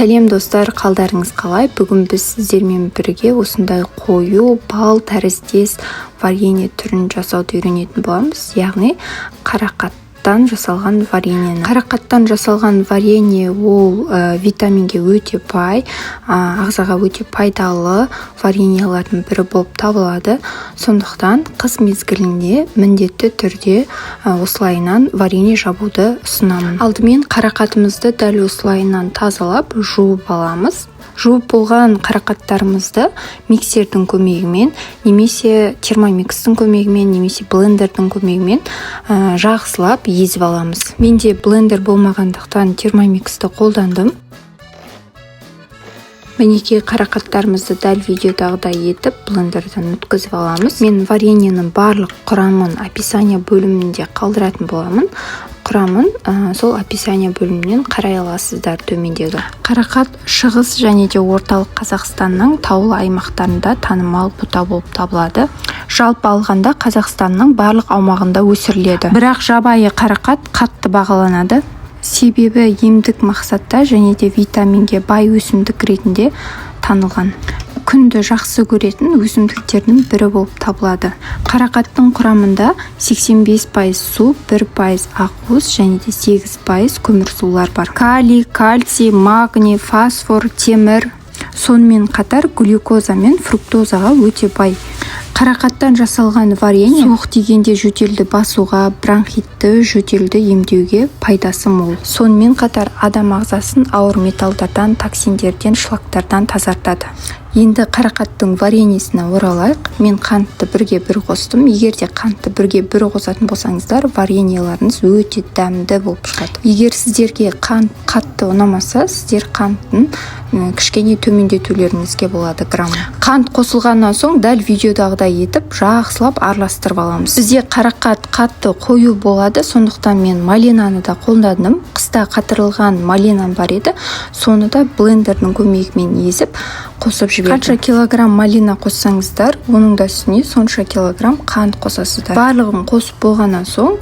Сәлем, достар! Қалдарыңыз қалай? Бүгін біз сіздермен бірге осындай қою бал тәріздес варенье түрін жасауды үйренетін боламыз, яғни қарақаттан жасалған вареньені. Қарақаттан жасалған варенье ол витаминге өте бай, ағзаға өте пайдалы вареньелардың бірі болып табылады. Сондықтан қыс мезгілінде міндетті түрде осылайынан варенье жабуды ұсынамын. Алдымен қарақатымызды дәл осылайынан тазалап, жуып аламыз. Жуып болған қарақаттарымызды миксердің көмегімен немесе термомикстің көмегімен немесе блендердің көмегімен жақсылап езіп аламыз. Менде блендер болмағандықтан, термомиксті қолдандым. Мінекей, қарақаттарымызды дәл видеодағыдай етіп блендерден өткізіп аламыз. Мен вареньенің барлық құрамын описание бөлімінде қалдыратын боламын. Құрамын сол описание бөлімінен қарай аласыздар төмендегі. Қарақат Шығыс және де Орталық Қазақстанның таулы аймақтарында танымал бұта болып табылады. Жалпы алғанда, Қазақстанның барлық аумағында өсіріледі, бірақ жабайы қарақат қатты бағаланады, себебі емдік мақсатта және де витаминге бай өсімдік ретінде танылған, күнді жақсы көретін өсімдіктердің бірі болып табылады. Қарақаттың құрамында 85% су, 1% ақуыз және де 8% көмірсулар бар. Калий, кальций, магний, фосфор, темір, сонымен қатар глюкоза мен фруктозаға өте бай. Қарақаттан жасалған варенье суық тигенде жөтелді басуға, бронхитті, жөтелді емдеуге пайдасы мол. Сонымен қатар адам ағзасын ауыр металдардан, токсиндерден, шлактардан тазартады. Енді қарақаттың вареньесіне оралайық. Мен қантты 1:1 қостым. Егер де қантты 1:1 қосатын болсаңыздар, вареньеларыңыз өте дәмді болып шығады. Егер сіздерге қант қатты ұнамаса, сіздер қанттың кішкене төмендетулеріңізге болады грамм. Қант қосылғаннан соң, дәл видеодағыдай етіп жақсылап араластырып аламыз. Бізде қарақат қатты қою болады, сондықтан мен малинаны да қолдандым. Қыста қатырылған малинам бар еді, соны да блендердің көмегімен езіп, қосып жібердім. Қанша килограмм малина қоссаңыздар, оның да үстіне сонша килограмм қант қосасыздар. Барлығын қосып болғаннан соң,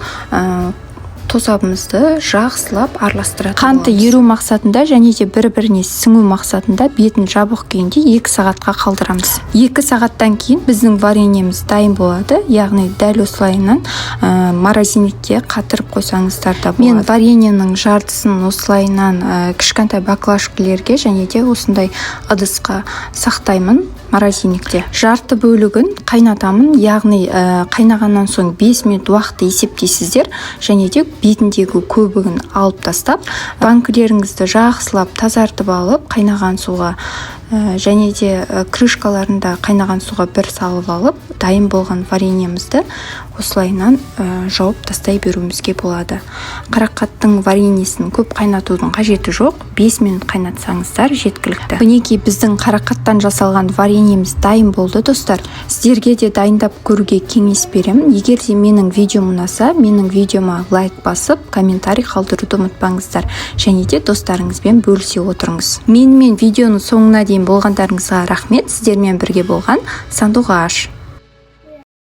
тосабымызды жақсылап араластыратын. Қанты еру мақсатында және де бір біріне сіңу мақсатында бетін жабық күйінде 2 сағатқа қалдырамыз. 2 сағаттан кейін біздің вареньеміз дайын болады, яғни дәл осылайынан морозильникке қатырып қойсаңыздар да болады. Мен вареньенің жартысын осылайынан кішкентай баклажкалерге және де осындай ыдысқа сақтаймын морозильникте. Жарты бөлігін қайнатамын, яғни қайнағаннан соң 5 минут уақытты есептейсіздер және де бетіндегі көбігін алып тастап, банкілеріңізді жақсылап тазартып алып қайнаған суға және де крышкаларын да қайнаған суға бір салып алып, дайын болған вареньемізді осылайынан жауып тастай беруімізге болады. Қарақаттың вареньесін көп қайнатудың қажеті жоқ, 5 минут қайнатсаңыздар, жеткілікті. Мінекей, біздің қарақаттан жасалған вареньеміз дайын болды. Достар, сіздерге де дайындап көруге кеңес беремін. Егер де менің видеом ұнаса, менің видеома лайк басып, комментарий қалдыруды ұмытпаңыздар және де достарыңызбен бөлісе отырыңыз. Менімен видеоның соңына дейін болғандарыңызға рахмет. Сіздермен бірге болған Сандуғаш.